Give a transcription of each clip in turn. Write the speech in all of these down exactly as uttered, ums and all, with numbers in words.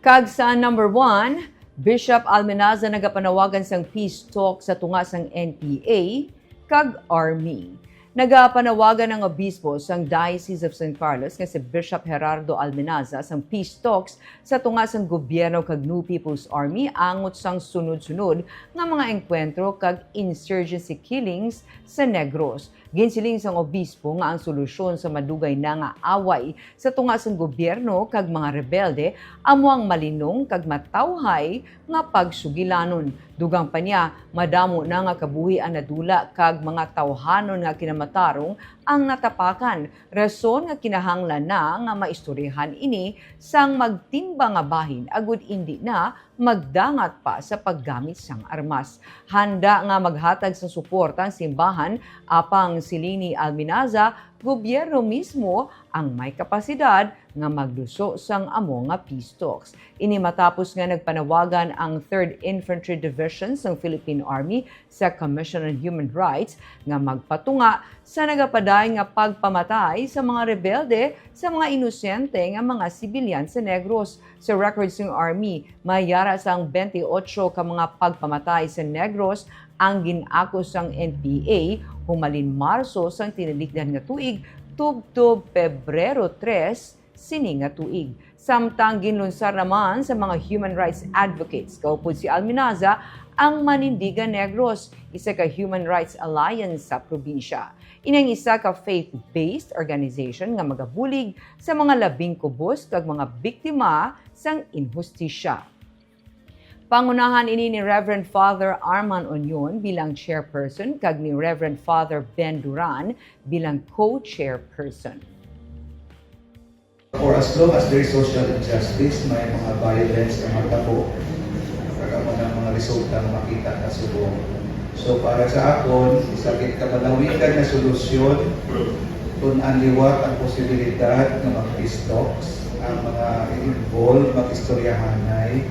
Kag sa number one, Bishop Almenaza nagapanawagan sang peace talk sa tunga sang N P A kag Army. Nagapanawagan ang obispo sang Diocese of San Carlos nga si Bishop Gerardo Almenaza sang peace talks sa tunga sang gobyerno kag New People's Army angot sang sunod-sunod nga mga engkwentro kag insurgency killings sa Negros. Ginsiling sang obispo nga ang solusyon sa madugay na nga away sa tunga sang gobyerno kag mga rebelde amo ang malinong kag matawhay nga pagsugilanon. Dugang pa niya, madamo na nga kabuhi ang nadula kag mga tawhanon nga kinamatarong ang natapakan, rason nga kinahanglan na nga maistoryahan ini sang magtimbang nga bahin agud indi na magdangat pa sa paggamit sang armas. Handa nga maghatag sang suporta ang simbahan, apang siling ni Alminaza, gobyerno mismo ang may kapasidad nga magluso sang amo nga peace talks. Ini matapos nga nagpanawagan ang Third Infantry Division sang Philippine Army sa Commission on Human Rights nga magpatunga sa nagapadayon nga pagpamatay sa mga rebelde sa mga inosente nga mga sibilyan sa Negros. Sa records sang Army, may yara sang twenty-eight ka mga pagpamatay sa Negros ang gin-ako sang N P A humalin Marso sang tinalikdan nga tuig tubtob Pebrero tres sini nga tuig. Samtang ginlunsar naman sa mga human rights advocates kaupod si Alminaza ang Manindigan Negros, isa ka human rights alliance sa probinsya. Ini ang isa ka faith-based organization nga magabulig sa mga labing kubos kag mga biktima sang inhustisya. Pangunahan ini ni Reverend Father Arman Union bilang chairperson kag ni Reverend Father Ben Duran bilang co-chairperson. For as long as there is social injustice, may mga violence na matabo. Kag amo na ang mga resulta nga makita na subong. So para sa akon, isa gid ka malawigan nga solusyon, tun-an liwat ang posibilidad nga mag-peace talks ang mga involved, mag-istoryahanay,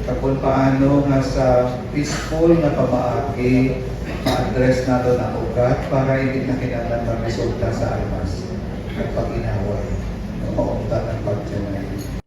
kag kung paano nga sa peaceful nga pamaagi ma-address naton ang ugat para hindi na kinahanglan magresulta sa armas kag pag-inaway nga mauntat ang pagtianay.